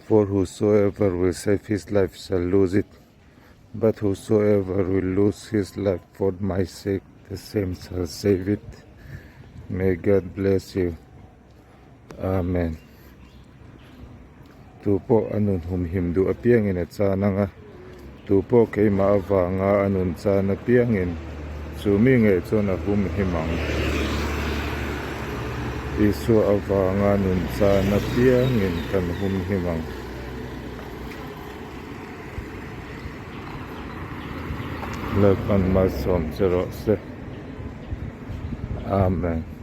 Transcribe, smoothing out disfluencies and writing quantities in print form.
For whosoever will save his life shall lose it, but whosoever will lose his life for my sake, the same shall save it. May God bless you. Amen. Tu pawh a nun humhim duh apiangin a chan ang a, tu pawh keimah avanga a nun chan apiangin chu mi ngei chuan a humhim ang. Isua avanga nun chan apiangin kan humhim ang. Lalpan malsawm che rawh se. Amen.